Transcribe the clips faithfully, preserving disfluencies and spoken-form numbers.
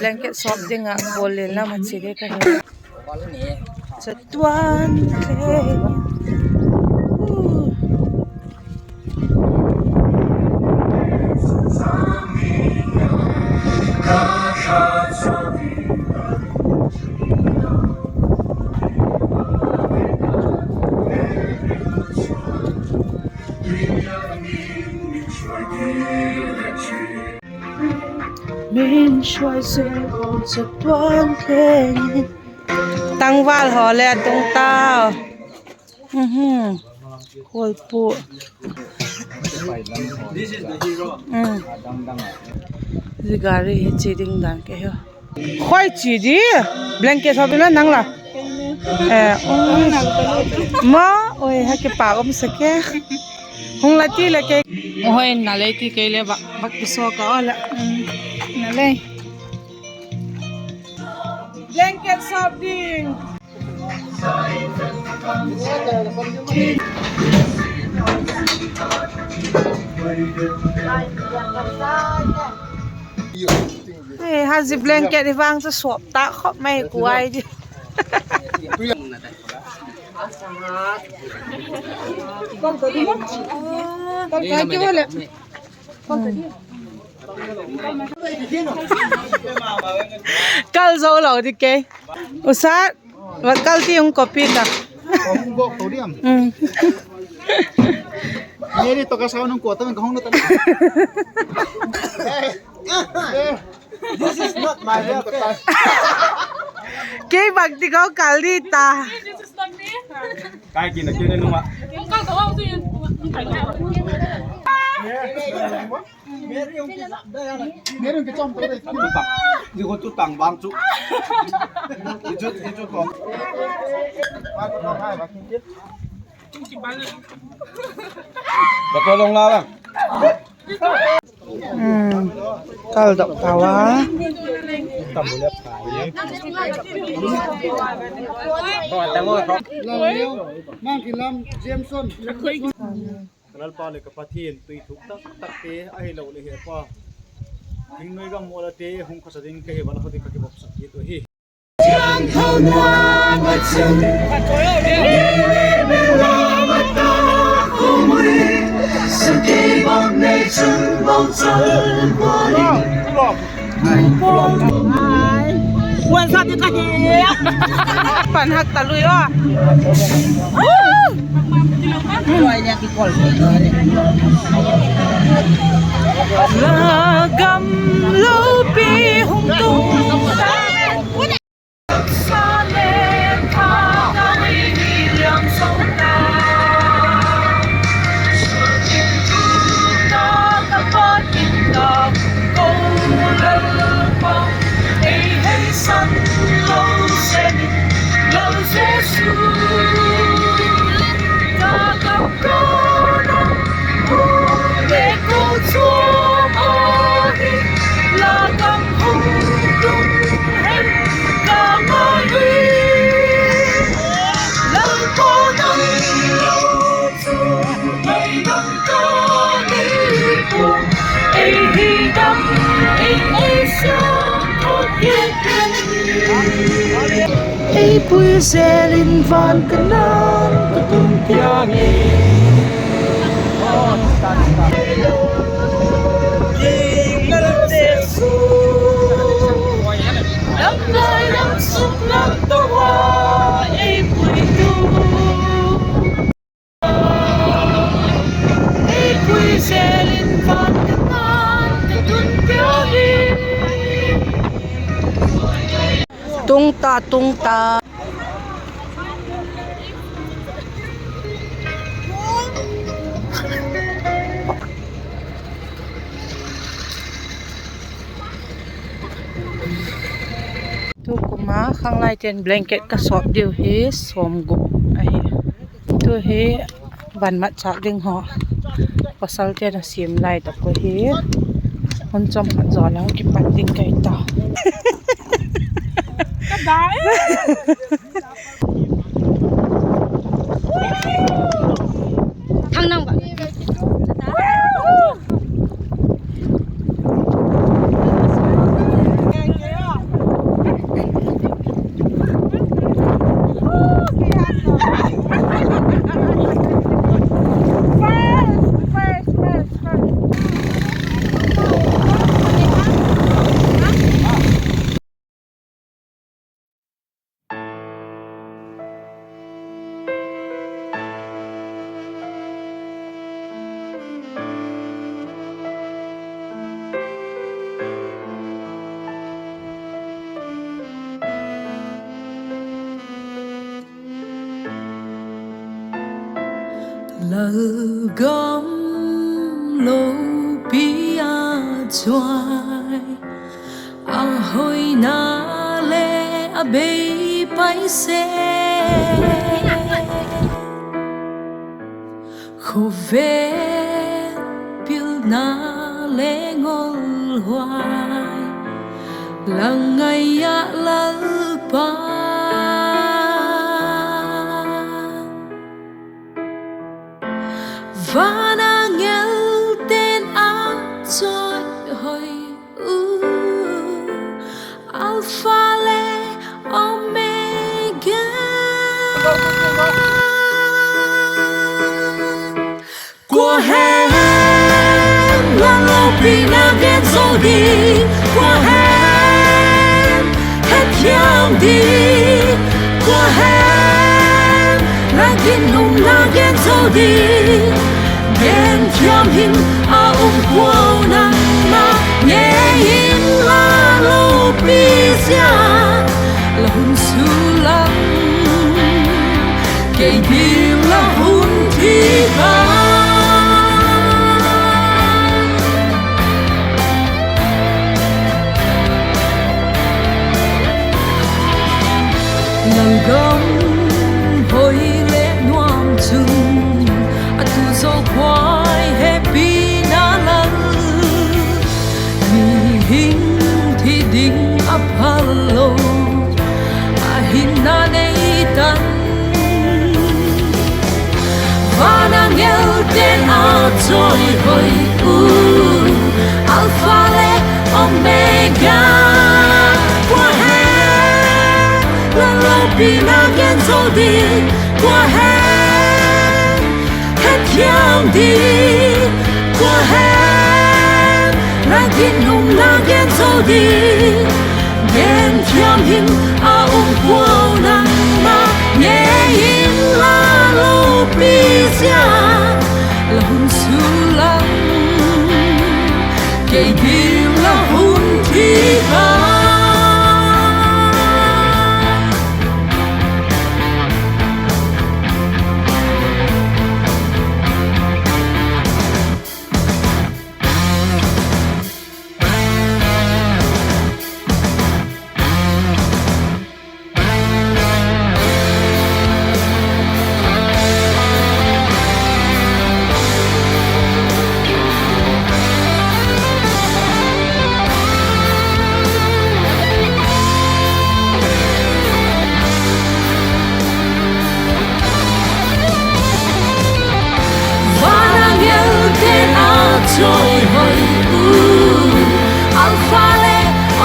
Blanket sawp ding ah ball len lam a chia ding ka hi. Chatuan thei. Min suai se, chatuan thei. Tangval haw le a tung tau. Khualpu. Zia gari hi chia ding dan ka hi. Khoi chia di. Blanket sawp ding la nang la. Ma, oi, ha kipak um sek e. Hung la ti le kei. Hoi, na lei ti kei le bak, bak ki sawk a la. Na lei. Blanket sawp ding. Ei, ha zia blanket i vang chu sawp ta khop mai kuai di. Kal zo lo di kei. Usat, va kal ti hung copy ta. Hung bawk to diam. Mary to ka sau nung ko ta ka hung na ta. This is not my haircut. Kei bak ti ko kal di ta. Kai ki na ki na numa. Ni ko chu tang bang chu. Ni chu, ni chu ko. Ba ko long la bang. Kal dok tau a. Ka Lalpa le ka Pathian, tui thuk tak takte ahiloleh hepa, thingnoi gam mualate hung khawsa ding ka hi val a hoti ka kibawpsak kit u hi. Pan hak ta lui a. La gam lopi hung tung. Ei pui zel in van Kanaan ka tun piang in. Lamkai lam sung lam tawh a ei pui tu. Ei pui zel in van Kanaan ka tun piang in. Tung ta, tung ta. Tu kum a khanglaite'n blanket ka sawp diu hi sawmguk ahi. Tu hi van mat châk ding haw, pasalte'n a siam lai tak uh hi. Hun chawm khat zaw le hung kipan ding ka hi ta. Thang nang ba. Lalgam lopi a chuai, a hoina le a bei pai se. Khawvel pilna le ngolhuai la ngai ah Lalpa, van angelte'n a chawihoi u, Alpha le Omega. Kua hem la lopina gen zo ding? Kua hem hetthiam ding? Kua hem la ginumna gen zo ding? Genthiam hing a um puau nangma, ngei inla lopi zia la hun sul lang, kei ding la hun thi a. Lalgam hoi le nuam chun a tu zo puai hepina lal, mihing thi ding a phal lo, a hinna nei tan. Van angelte'n a chawihoi u, Alpha le Omega. Kua hem la lopina gen zo ding? Kua hem hetthiam ding? Kua hem la ginumna gen zo ding? Genthiam hing a um puau nangma, ngei inla lopi zia la hun sul lang, kei ding la hun thi a. Van angelte'n a chawihoi u, Alpha le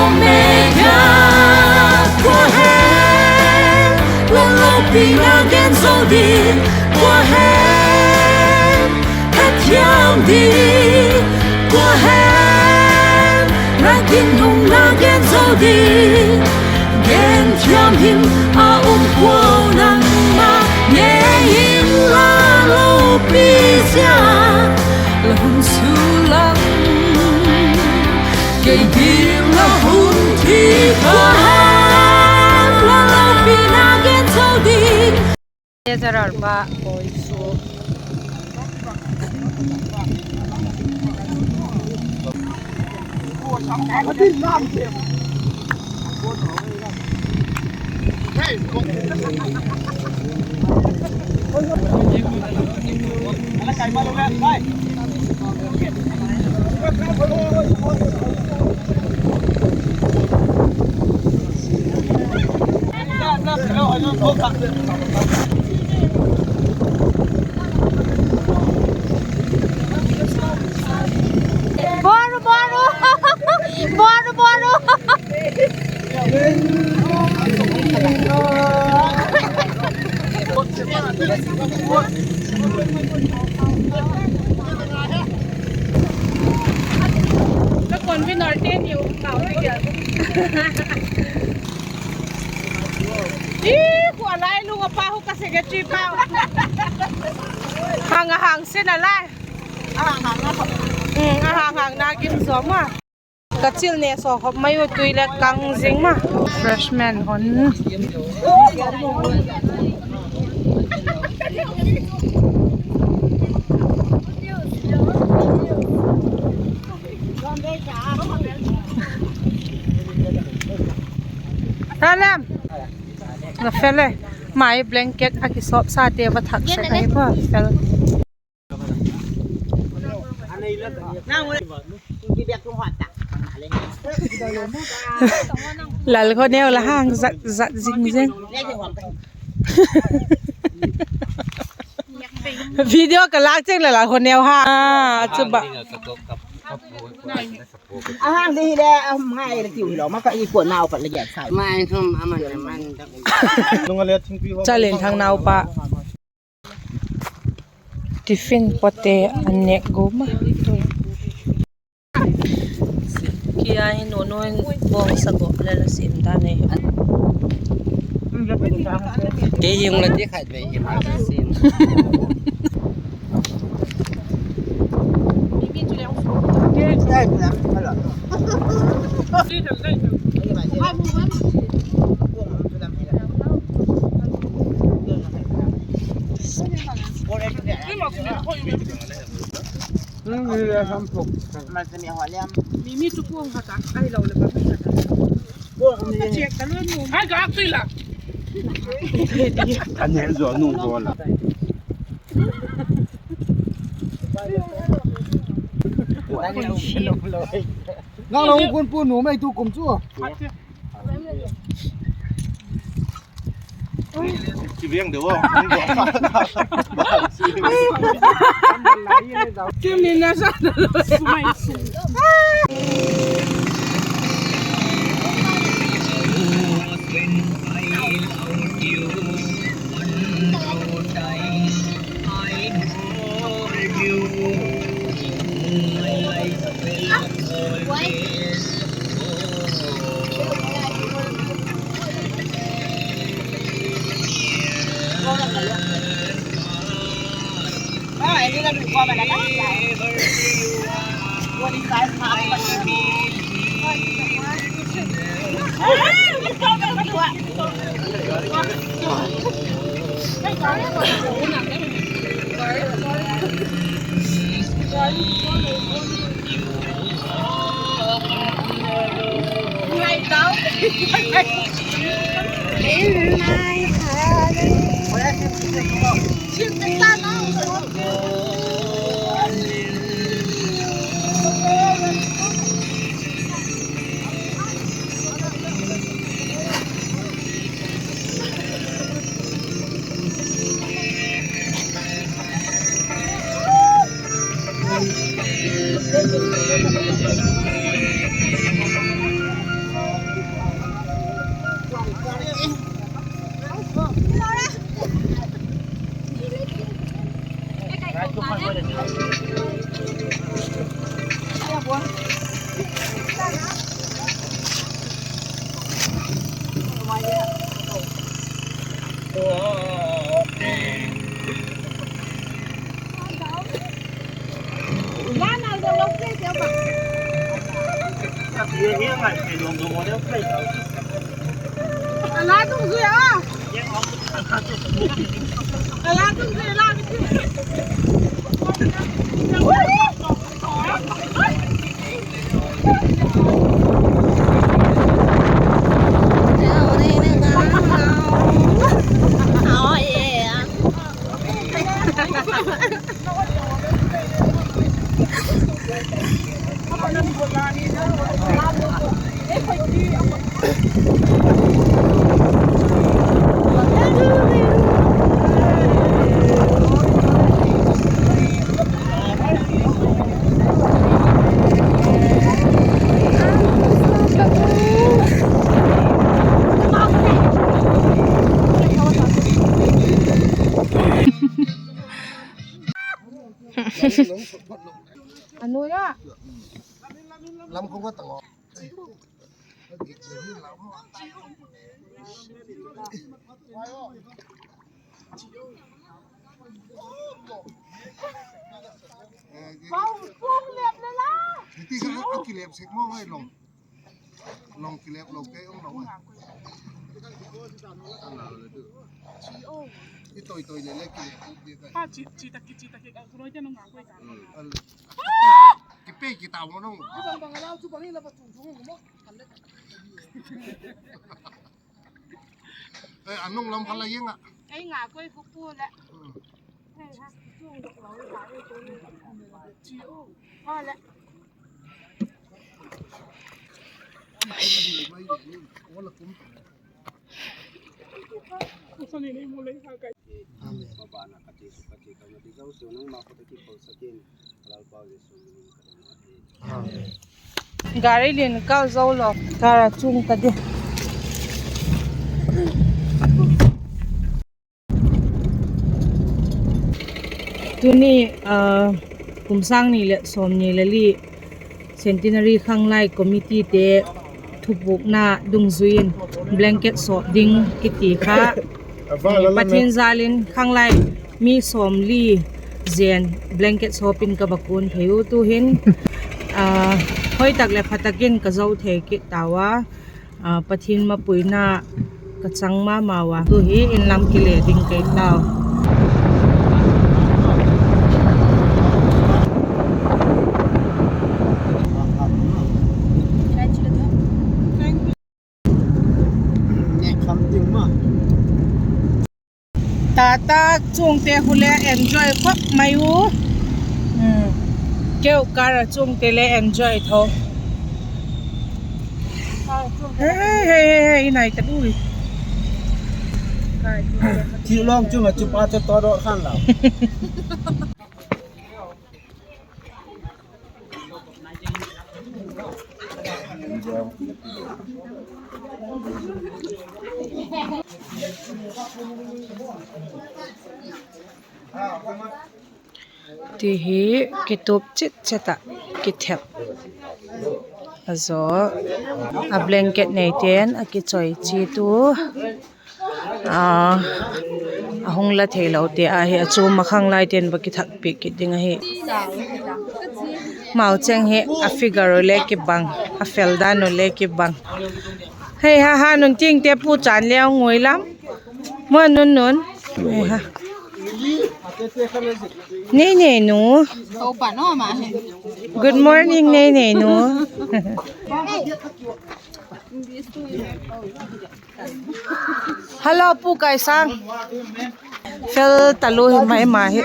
Omega. Kua hem la lopina gen zo ding? Kua hem hetthiam ding? Kua hem la ginumna gen zo ding? Genthiam hing a um puau nangma, ngei inla lopi zia la hun sul lang, kei ding la hun thi a. La lopina gen zo ding? Ezra pa koi su. Boru, boru. Boru, boru. Ka convener te ni u kau ti ka. I, khua lai lung a pa hu ka secretary pa. Hang a hang sen a lai. A hang hang na gim zaw ma. Ka chil ne saw khop mai u, tui le kang zing ma. Freshman hon. Salem. Na fel e. Mai blanket a kisawp sa te va thak sak ahi pa fel. Lal kho neu la hang zat zat zing zing. Video ka lak cheng la lal kho neu ha. A chu ba. A hang di le, a ngai le tiu lo, ma ka i ko nau pat le giat sai. Mai thum a man le man. Chalen thang nau pa. Tiffin pote an nêk gum a. Kia hi nunu in bawngsa gawp le la sim dan e. Kei hi hung la ti khat ve hi ma ka sim. Mimi chu kuang khat a, ahi lo le pa khat a. Kuang mi. Ka check ta lo nu. Hai ka tui la. Ani zo nu zo la. Nang lo kun pu nu mai tu kum chu. Ki veng deu a. Kim ni na sa. A nuai a. Ti ka a kilep sek mo ngai long. Long kilep lo ke ong lo. I toi toi le le kilep di ka. Chi, chi ta ki, chi ta ki ka roi te nong a koi ka. Kipe ki tau nong. Chu bang bang la, chu bang la ba chu chu mo. Kan le. A nung lam kha la ing a. Ei nga koi khu pu le. Gari lin kal zo lo, kar a chung ta di. Tuni, ah, kum sâng ni leh sawmni le li Centenary Khanglai Committeete thupukna dungzui in blanket sawp ding kiti kha, Pathian jâl in khanglai mi sawmli zen blanket sawp in ka va kuan thei u tu'hin, hoi tak leh pha tak in ka zo thei kit tau a, Pathian mapuina ka chang ma mau a, tu hi in lam kile ding kei tau. Tata chuangte khu le enjoy khop mai u. Keu kar a chuangte le enjoy tho. Hei, hei, hei, hei, nai ta ui. Thilawng chung a chu pa chu to do khan lau. Ti hi kitup chit chet ah kithep a zaw, a blanket neite'n a kichoi chiat u, a hung la theilote ahi a, chu ma khanglaite'n va kithakpiak kit ding ahi. Mau cheng hi a figure u le kibang, a fel dan u le kibang. Hei ha ha, nun tingte pu chan le ngui lam. Maw nun nun. Nei nei nu. Good morning, nei nei nu. Hello, Pu Kaisang. Fel talu hi mai ma hi.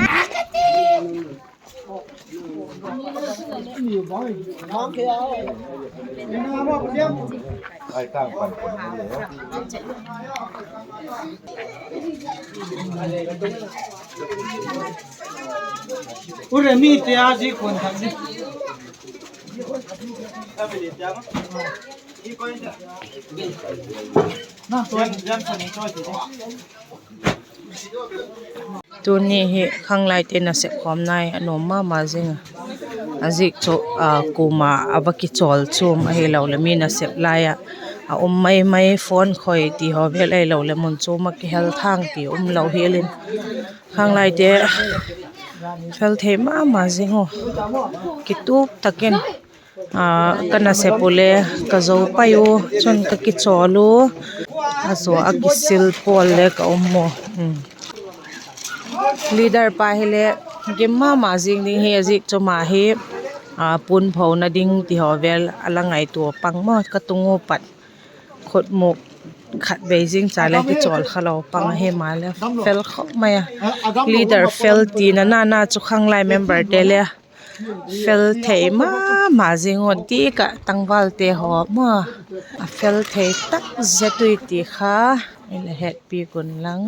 Ure mi te a ji kon thak ni. Tuni hi khanglaite nasep khawm nai a nuam ma ma zing a. A zik chu, kuama a va kichawl chuam ahilo leh mi nasep lai ah a um mai mai, phone khoi ti haw vel ahilo leh mun chuam ah kihel thang ti umlo hial in, khanglaite fel thei ma ma zing u. Kitup tak in ka nasep u le ka zo pai u, chun ka kichawl u, a zaw a kisil pawl le ka um u. Leader pa hile gim ma ma zing ding hi, a zik chu ama hi puan phona ding ti haw vel a la ngaitua pang maw, ka tung u pat khutmuk khatvei zing cha le kichawl kha lo pang ahi, ama le fel khawp mai a. Leader fel tina na na chu khanglai memberte le fel thei ma ma zing u, dik ah tangvalte haw maw, a fel thei tak zet ui ti kha i la hetpi kun lang.